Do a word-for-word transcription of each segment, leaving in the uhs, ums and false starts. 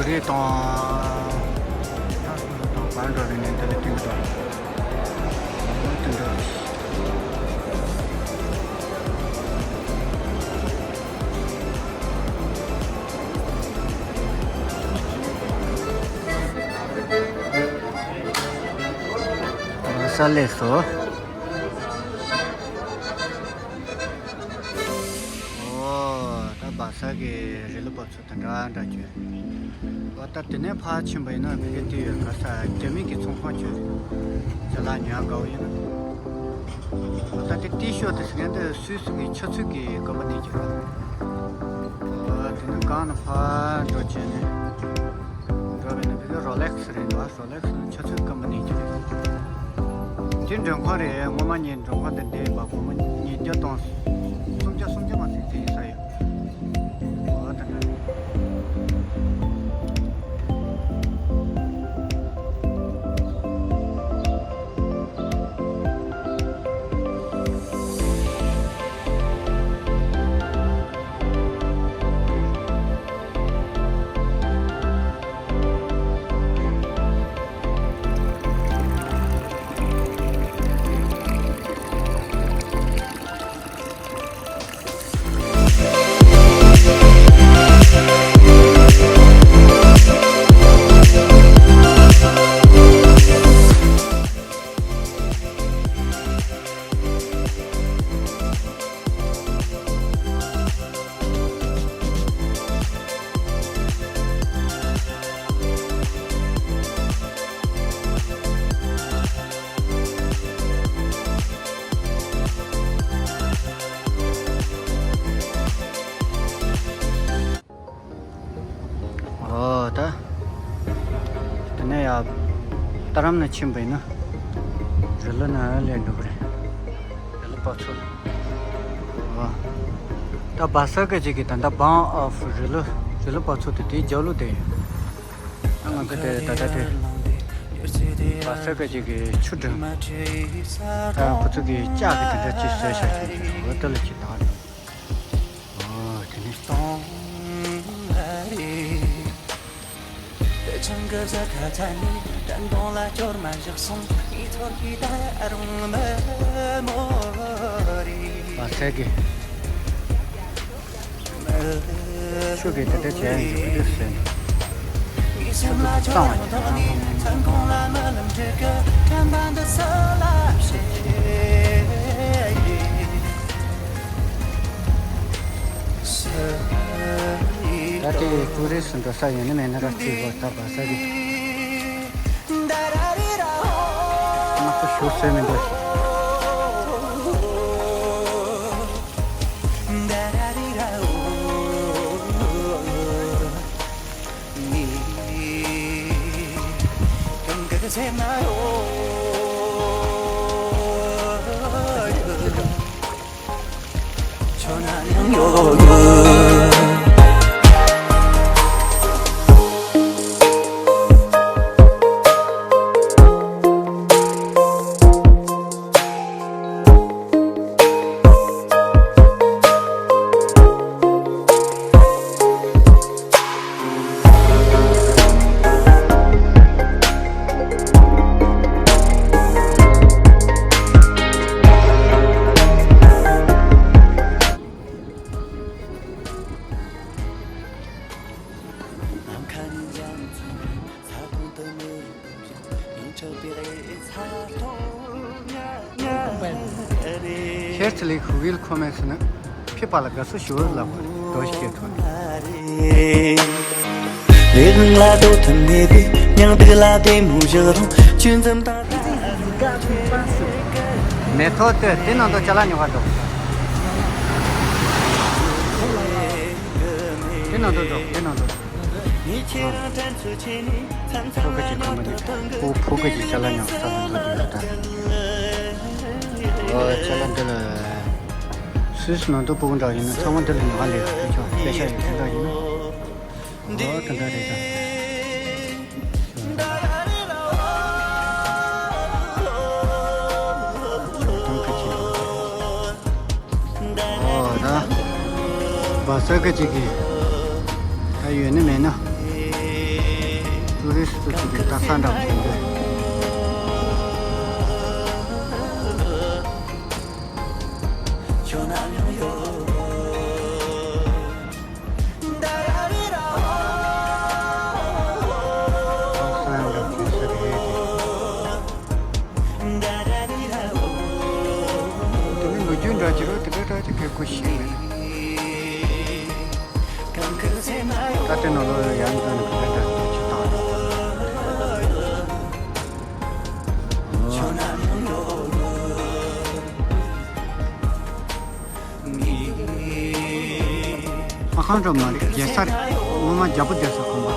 རེད་དང་། ད་སོ་སོ་དང་བར་འགྲོ་རེ་ནས་འདི་ལ་བསྟུན་གི་འདུག་འདི་འདྲ། ས་ལས་སོ། ཨོ། ད་བ་ས་གི་རི་ལི་པ་ཚོ། དེ་འདྲ་འདྲ་བྱོས། འོ་ད་དེ་ནས་ཕར་ཕྱིན་པ་ཡིན་ན་ཕ་གི་དེ་ཡོད་ག་ས་རྒྱ་མི་གི་ཚོང་ཁང་བྱོས། ཅ་ལག་ཉོ་ཡ་དགའ་བོ་ཡིན་ན། འོ་ད་དེ་ཏི་ཤོ་དེ་ཟེར་མཁན་དེ་སུད་སི་གི་ཆུ་ཚོད་ཀྱི་ཀམ་པ་ནི་གྱི་ར། འོ་དེ་ནས་གང་ན་ཕར་འགྲོ་བྱས་ནས། འགྲོ་བས་ན་ཕ་གི་རོ་ལེག་སི་རེད་འདུག་ཨ། རོ་ལེག་སི་ཆུ་ཚོད་ཀམ་པ་ནི་གྱི་རེད། དེ་མགྲོན་ཁང་རེད། སྔོན་མ་ངས་མགྲོན་ཁང་དེ་བསྡད་ཡིན་པ། སྒོར་མོ་ཉིས་བརྒྱ་དང་སུམ་བརྒྱ་སུམ་བརྒྱ་མ་ཟིན་ཟིན་ཡིན་ས་ཡོད། འོ་ད་ད། ཨོ་ད། དེ་ནས་ཡ། རྟ་རམ་ན་ཕྱིན་པ་ཡིན་ན། རི་ལི་ན་སླེབས་འགྲོ་གི་རེད། རི་ལི་པ་ཚོ། ཨོ། ད་བ་ས་ག་ཅིག་གི་ད་ལྟ་བང་ཨོ་ཕ་རི་ལི། རི་ལི་པ་ཚོ་དེ་དེའི་རྒྱབ་ལོགས་དེ་ཡིན། ད་ང་ཚོ་དེ་ད་ལྟ་དེ། བ་ས་ག་ཅིག་གི་ཆུ་འགྲམ། ད་ཁོ་ཚོ་གི་ལྕགས་ཀྱི་དེ་འདྲ་ཅིག་བཟོས་བཞག་བཞིན་འདུག་འོ་དེ་ལ་ཅིག་ད། ཨོ་དེ་ནས། བ་ས་གི། ཆུ་གི་དེ་འདྲ་བྱས་ཡིན་འདུག་ཟེར། ཆུ་ཚོད་གཙང་བ་ཡིན། ད་དེ་ཊུ་རི་སི་འགྲོ་ས་ཡིན་ནི་མེད་ན་ར་ཅིག་བ་ད་བ་ས་གི། ང་ཚོ་ཞུ་སྲོལ་མི་འདུག Herzlich willkommen in Pipala Gasu Shur Labu Deutsch Kirton. མེ་ཏོག་དེ་དེ་ནང་དུ་ཅ་ལག་ཉོ་ག་འགྲོ། དེ་ནང་དུ་འགྲོ། དེ་ནང་དུ། ཕོ་ཁ་ཅིག་ཁ་མ་འདུག་ཕོ་ཕོ་ཁ་ཅིག་ཅ་ལག་ཉོ་ས་ལ་འགྲོ་འདུག་ད། ཨོ་ཅ་ལག་འདི་ལ། སུད་སི་ནང་དུ་ཕྲུ་གུ་འདྲ་ཡིན་ན་ཚང་མ་འདི་ལ་ཉོ་ག་སླེབས་ཡོད། ཆོག་པེ་ཤ་ཡོད་དེ་འདྲ་ཡིན་ན། ཨོ་དེ་འདྲ་རེད་ད། ཨོ་ད། བ་ས་ག་ཅིག་གི། ད་ཡོད་ནི་མེད་ན། ཚོ་ཚོ་གི་ད་ས་འདྲ་པོ་ཡིན་པས། ས་འདྲ་པོ་ཡིན་ས་རེད་དེ། དེ་ནི་ལོ་རྒྱུས་འདྲ་ཅིག་རེད། དེ་འདྲ་འདྲ་ཅིག་གི་སྐོར་ཤེས་མེད། ད་དེ་ནང་ལོགས་ཡང་འདི་ནི་ག་འདྲ་འདྲ་ཅིག་བཏང་། ཨ་ཁང་འགྲོ་མ་རེད། རྒྱལ་ས་རེད། ངོ་མ་རྒྱལ་པོ་རྒྱལ་ས་ཁང་པ།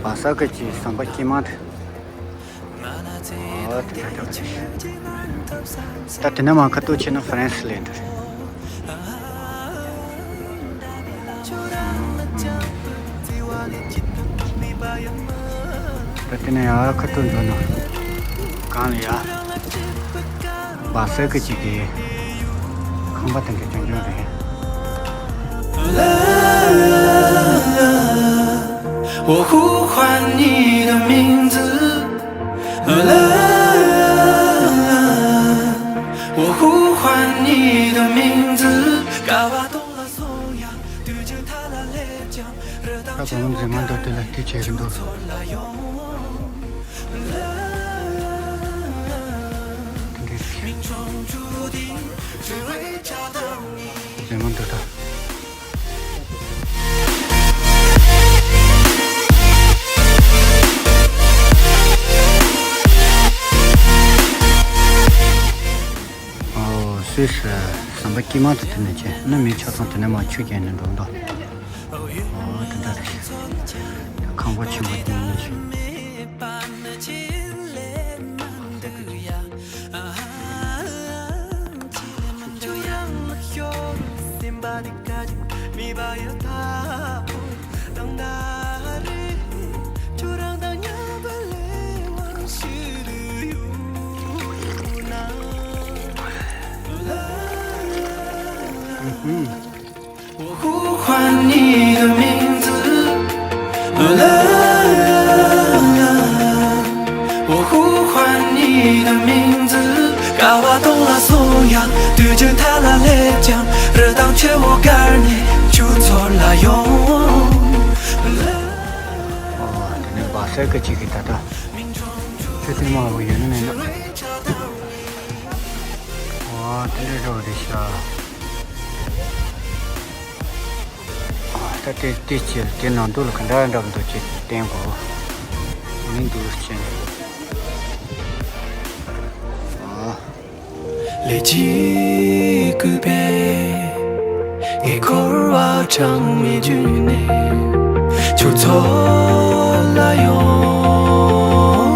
བ་ས་གི་ཅི་ཟམ་པ་དཀྱིལ་མ་དེ། ཨོ་དེ་འདྲ་འདྲ། ད་དེ་ནས་མར་ཁ་ཐུག་ཕྱིན་ན་ཧྥ་རན་སི་སླེབས་འདུག་རེད། ད་དེ་ནས་ཡར་ཁ་ཐུག་འགྲོ་ན་གང་ལ་ཡ། བ་ས་གི་ཅིག་གི་ཁང་པ་དེ་འདྲ་རྐྱང་རྐྱང་རེད། 我呼唤你的名字， 我呼唤你的名字。 ད་གོང་མཛེས་མ་འདུག་དེ་ལ་དེ་བྱེད་ཀྱི་འདུག་དེ་འདྲའི་མཛེས་མ་འདུག་ད། ཨོ་སུད་སི་ཟམ་པ་དཀྱིལ་མ་དེ་དེ་ནས་བྱས་ན། མི་ཆ་ཚང་དེ་ནས་མར་ཆུ་རྐྱལ་ནས་འགྲོ་འདུག་ཨོ་དེ་འདྲ་རེད། ཁང་པ་ཆེན་པོ་དེ་ནས་བྱས། ཨུ་ཧུ། 我呼唤你的名字，啦，我呼唤你的名字。 ཀ་བ་དུང་ལ་སོང་ཡང་དུས་རྒྱུན་མཐའ་ལ་སླེབས་ཀྱང་། རི་དྭགས་ཆུ་བོ་བརྒལ་ནས་ཁྱོད་ཚོར་ལ་ཡོང་། ཨོ་དེ་ནས་བ་ས་གི་ཅིག་གི་ད་ལྟ་ཆུ་དེ་མང་བོ་ཡོད་ནི་མེད་ན། ཨོ་དེ་འདྲ་འདྲ་བོ་རེད་ཤག་ད་དེ་དེ་ཅི་དེ་ནང་དུ་ལ་ག་འདྲ་འདྲ་མི་འདུག་ཅེས་བསྟན་དགོས་མི་འདུག་ཅེས། ཨ། ལས་ཀྱི་སྐུད་པས་ངའི་འཁོར་བ་གྲངས་མེད་བརྒྱུད་ནས་ཁྱོད་ཚོ་ལ་ཡོང་།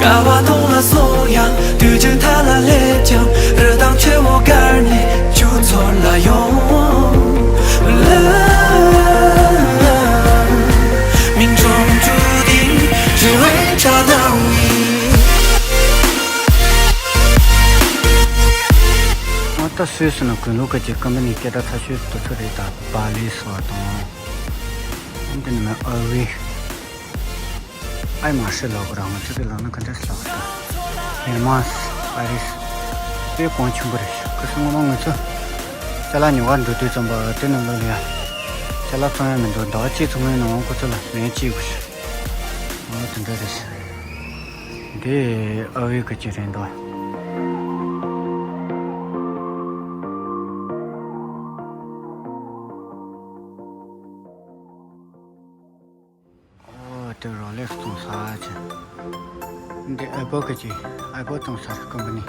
ཀ་བ་དུང་ལ་སོང་ཡང་དུས་རྒྱུན་མཐའ་ལ་སླེབས་ཀྱང་། རི་དྭགས་ཆུ་བོ་བརྒལ་ནས་ཁྱོད་ཚོ་ལ་ཡོང་། ལ། མིང་ཁྱོད་ཚོ་དེ་བྱུང་བའི་ཆ་ནང་ནས། ཨ་ད་སུད་སི་ནང་དགུན་ལོ་ག་ཅིག་ཀམ་པ་ནི་སྐད་གྲགས་ཚ་ཤོས་དེ་ཚོ་རེད། ད་བྷ་ལི་སོགས་དང་། འདི་ནི་མ་ཨར་ཝི། ཨའི་མ་ཧྲི་ལབ་དགོས་ར། ང་ཚོ་གི་ལབ་ན་ག་འདྲ་ལབ་དགོས་ར། ཧེ་མ་སི་ཨ་རིས་དཔེ་གོང་ཆེན་པོ་རེད། ཁ་སང་སྔོན་མ་ང་ཚོ་ཅ་ལག་ཉོ་གར་འགྲོ་དུས་ཙམ་པ་དེ་ནང་ལོགས་ལ་ཡ་ཅ་ལག་བཙོང་ཡ་མི་འདུག་ཟླ་བ་གཅིག་ཙམ་ལ་ནང་ཁོ་ཚོ་ལ་ལན་གཅིག་དགོས་ཤག་ཨོ་དེ་འདྲ་རེད། འདི་ཨ་ཝེ་གི་ཅིག་རེད་འདུག་ཨོ་དེ་རོ་ལེགས་གཏོང་ས་ཅི། འདི་ཨེ་པོ་གི་ཅི། ཨེ་པོ་གཏོང་ས་ཀམ་པ་ནི།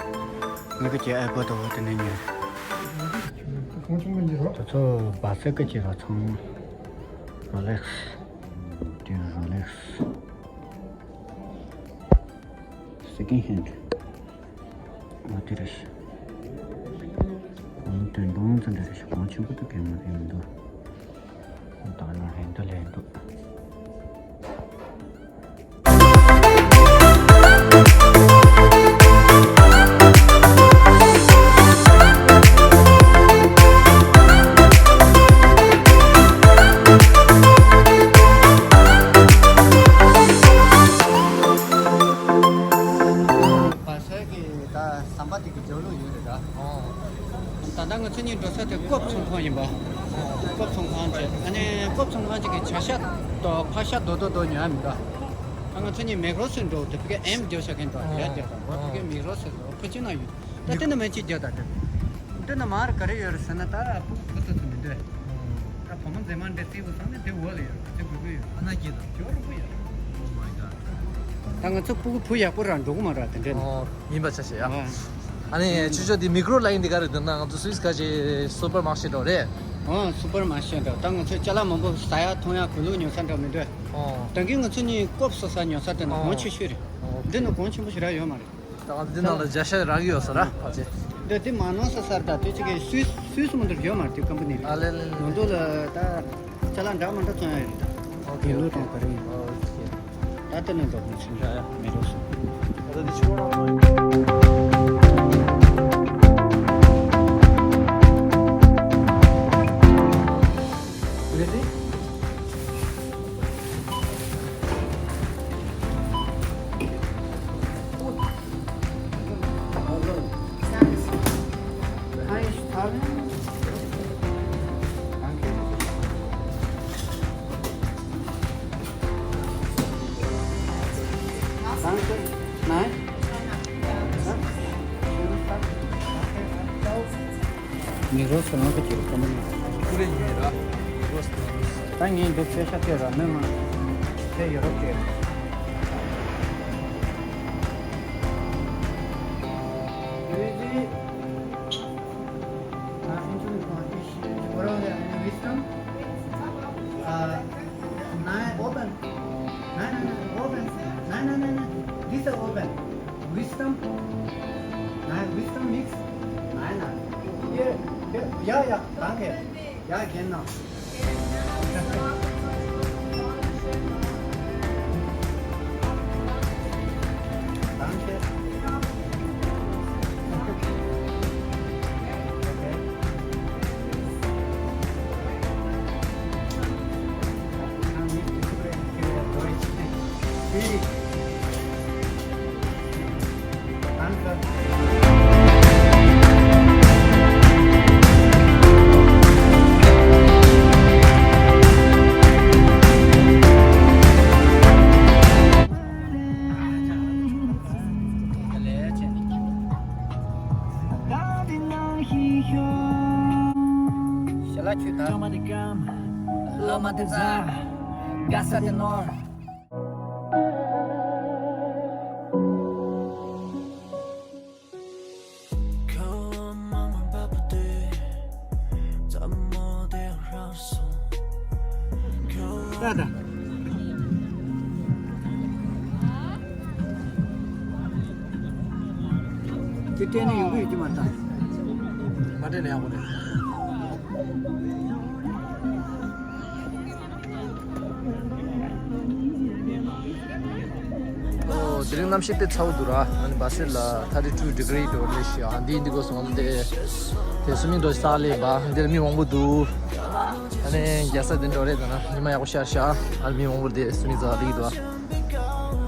ངེད་ཀྱི་ཨེ་པོ་དང་འོ་དེ་ནས་ཉོས། དེ་ཚོ་བ་སེ་གི་ཅི་རོ་ཚང་། རོ་ལེགས། དེ་རོ་ལེགས་སི་ཀིན་ཧེན་ཌི། ཨོ་དེ་རེད། གོང་དོན་དོན་ཙམ་རེད། གོང་ཆེན་པོ་དུ་གས་མ་རེད་མི་འདུག་ད་ཡང་ཧན་ད་ལེན་འདུག་བ་ས་གི་ད་ཟམ་པ་དེ་གི་རྒྱབ་ལོགས་ཡོད་རེད་ད། ད་ལྟ་ང་ཚོ་གཉིས་འགྲོ་ས་དེ་ཀོབ་ཚོང་ཁང་ཡིན་པ། ཀོབ་ཚོང་ཁང་ཅིག་ཨ་ནི་ཀོབ་ཚོང་ཁང་ཅིག་གི་བྱ་ཤ་དང་ཕག་ཤ་རྡོག་རྡོག་རྡོག་ཉོ་ཡ་མི་འདུག་ཨ་ང་ཚོ་གཉིས་མེག་རོ་སི་འགྲོ་དེ་བི་ཀ་ཨེམ་རྒྱབ་ཤ་མཁན་དང་ཡ་རྒྱབ་དང་བ་དེ་ག་མེག་རོ་སི་འགྲོ་ཁོ་ཅི་ན་ཡོད། ད་དེ་ན་མེ་ཅིག་རྒྱབ་དང་དེ། དེ་ན་མར་ག་རེ་ཡོད་རེད་ཟེར་ན་ད་ཕུག་ཕུག་ཚོ་ཚོ་མི་འདོད། ད་བུ་མོ་མཛེས་མ་འདྲེ་རྩིས་བུ་སང་ནས་དེ་འོག་ལ་ཡོད་རེད་ཚེ་གུ་གུ་ཡོད། ཨ་ན་སྐྱིད་དང་ཇོ་རུ་བུ་ཡོད། Oh my god. ད་ང་ཚོ་ཕྲུ་གུ་བུ་ཡག་པོ་རང་འགྲོ་གི་མ་རེད་དེ་འདྲས་ནི། ཨོ་ཡིན་པ་ཆ་བཞག་ཡ། ཨ་ཨ་ནི་ཆུ་ཆོ་དེ་མིག་རོ་ལ་ཡིན་དེ་ག་རེད་འདུག་ན་ང་ཚོ་སུད་སི་ཁ་ཆེ་སུ་པར་མར་ཤེ་འགྲོ་རེད། ཨོ་སུ་པར་མར་ཤེ་འགྲོ་ད་ང་ཚོ་ཅ་ལག་མང་པོ་ཟ་ཡ་འཐུང་ཡ་གོས་ལུགས་ཉོ་ས་འགྲོ་མི་འདོད། ཨོ་ད་གིན་ང་ཚོ་གཉིས་ཀོབ་སོ་ས་ཉོ་ས་དེ་ནི་ཨོ་གོང་ཆེ་ཤོས་རེད། ཨོ་འདི་ནི་གོང་ཆེན་པོ་ཞེ་དྲག་ཡོད་མ་རེད། ད་འདི་ནང་ལ་བྱ་ཤ་རག་གི་ཡོད་ས་ར་ཕལ་ཆེར། འདི་འདི་མ་ནོར་ས་སར་ད་དེ་ཅིག་གི་སུད་སུད་སུ་མ་འདུར་ཡོད་མ་རེད་དེ་ཀམ་པ་ནི་རེད། ཨ་ལེ་ལེ་ལེ། ང་ཚོ་ལ་ད་ཅ་ལག་འདྲ་མ་འདྲ་བཙོང་ཡ་ཡོད་རེད་ད། ཨོ་ཁེ། ཡོད་ལུགས་དང་ག་རེ་ཡིན། ཨོ་ཁེ། ད་ལྟ་ནས་འགྲོ་དགོས་ཚུལ་ཡ་ཡ་མེད་རོགས་སུ། ད་ལྟ་འདི་ཕྱི་ལོགས་ནང་ཚོ་ཡིན། རེད་དེ། Nein? Ja? Schönen Tag. Danke. Ciao. མིག་རོ་སོ་ནོ་གི་ཅིག་ཀམ་པ་ནི། ཀུ་རེ་ཡིན་ར། ཀུ་རེ་སོ་ནོ། ད་ངས་འདུག་ཤེས་ཤ་སྐྱེས་ར་མི་མང་། ཁྱེད་ཡོ་རོབ་སྐྱེས། Luigi, uh, Entschuldigung, ich, ich brauche eine Rechnung. Uh, nein, oben. Nein, nein, nein, oben. Nein, nein, nein, nein. Dieser oben. Wisdom? Nein, Wisdom nix. Nein, nein. Hier, hier. Ja, ja, danke. Ja, genau. Danke. Okay. ད་ད། དེ་སྤྲད་ན་ཡོང་གི་ཡོད་ཀྱི་མ་རེད་ད། མ་སྤྲད་ན་ཡག་པོ་རེད། ཨོ། དེ་རིང་གནམ་གཤིས་དཔེ་ཚ་བོ་འདུག་ར། ཨ་ནི་བ་སིལ་ལ་thirty two degree འགྲོ་ལེ་ཤི། ཨ་འདི་འདི་གོ་སོང་དེ། དེ་སུ་མིང་འགྲོ་ས་ལེ་བ། འདིར་མི་མང་པོ་འདུག་ཨ་ནི་རྒྱལ་ས་དེ་འགྲོ་རེད་ད་ན། ཉི་མ་ཡག་པོ་ཤར་ཤག་ཨ་ནི་མི་མང་པོ་དེ་སུ་མིང་ཛ་ལི་འདུག་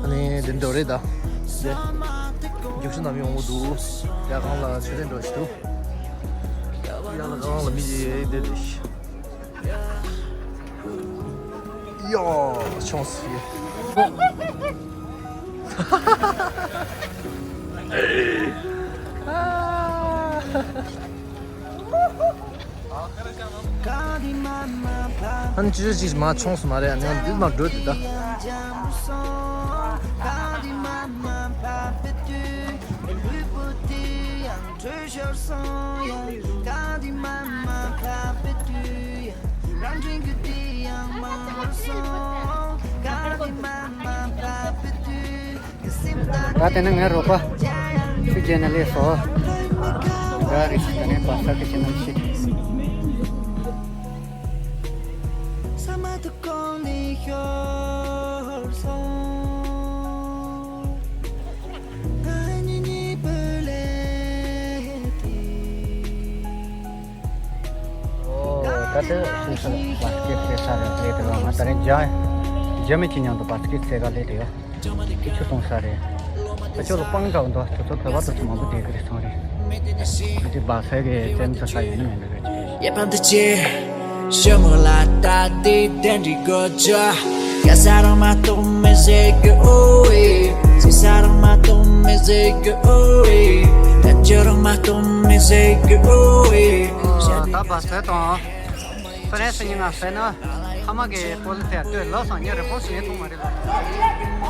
ཨ་ནི་དེ་འགྲོ་རེད་ད། དེ་རྒྱུག་ཤུ་ན་མི་མང་པོ་འདུག་ཡ་གང་ལ་ཆུ་ཚན་འགྲོ་ཞིག་འདུག་ཡ་ལ་གང་ལ་མི་ཡེ་དེ་རེད་ཤག་ཡོ། ཆོངས་སི། ཨ་ནི་ཅི་ཅི་ཅི་མ་ཆོངས་སི་མ་རེད། ཨ་ནི་འདི་མ་འགྲོ་འདི་ད། བྲོས་ཤོར་སོང་ཡང་ག་དེ་མ་མ་ཕབ་པའི་དུས་ཡང་རང་དྲན་གྱི་དེ་ཡང་མ་ནོར་སོང་། ག་ ད་དེ་ནས་ངའི་རོགས་པ་ཆུ་རྒྱལ་ནས་སླེབས་སོང་། ད་རེས་ད་ནས་བ་ས་གི་ཆེ་ནམ་ཤི། ས་མ་ཐུ་གོང་ནས་ཤོར་སོང་། ང་གཉིས་གཉིས་པོ་ལས་དེ། ཨོ། ད་ལྟ་སུ་སུ་བ་སྐད་བཤད་ས་རེད་ལས་དེ་ལ་ང་ད་རེས་རྒྱ་རྒྱ་མི་གཅིག་མཉམ་དུ་བ་སྐད་བཤད་ག་སླེབས་དེ་ཡོད། ཁྱི་ཆུ་བཏུང་ས་རེད། ད་ཁྱོད་ལ་སྤང་འདྲ་བོ་འདུག་ཁྱོད་ཚོ་བོད་པ་དེ་ཚོ་མང་པོ་བསྡད་ཀྱི་རེད་སོང་རེད། ཁྱོད་ཚོ་བ་ས་གི་བཙན་འཛུལ་ས་ཡོད་ནི་མེད་ནི་རེད་ཅེས། ཡེ་པན་དེ་ཆེ། ཞི་མོ་ལ་ད་དེ་དན་འདྲི་དགོས་ཅོ། ག་ས་རང་མ་གཏོགས་མི་ཟེར་གི་ཨོ་ཨེ། སི་ས་རང་མ་གཏོགས་མི་ཟེར་གི་ཨོ་ཨེ། ད་ཅི་རང་མ་གཏོགས་མི་ཟེར་གི་ཨོ་ཨེ། ད་བ་ས་དང་། ཧྥ་རན་སི་མི་ང་ཟེར་ན། ཕ་མ་གི་པོ་ལི་སི་ལྟོས་ལབ་སོང་། ངས་རི་པོ་ཊི་ངས་མཐོང་མ་རེད་ལ།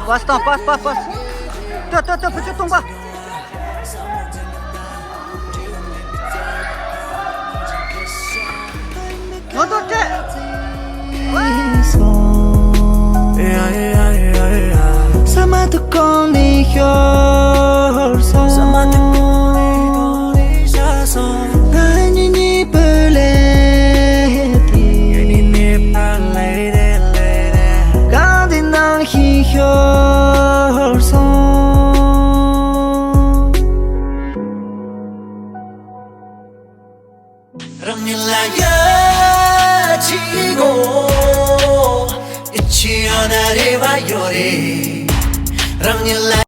པཱས་བཏང་པཱས་པཱས་པཱས། ལྟོས་ལྟོས་ལྟོས་བུ་ཆུ་བཏུང་པ། ངོ་ཐོག་སྤྲད། ས་མ་ཐུ་གོང་ནས་ཤོར་སོང་། ང་གཉིས་གཉིས་པོ་ལས་དེ། གང་དེ་ནང་བཞིན་ཤོར་སོང་། རང་ཉིད་ལ་ཡ་ཅི་གོ། ཨི་ཆི་ཡ་ན་རེ་བ་ཡོད་རེད། རང་ཉིད་ལ།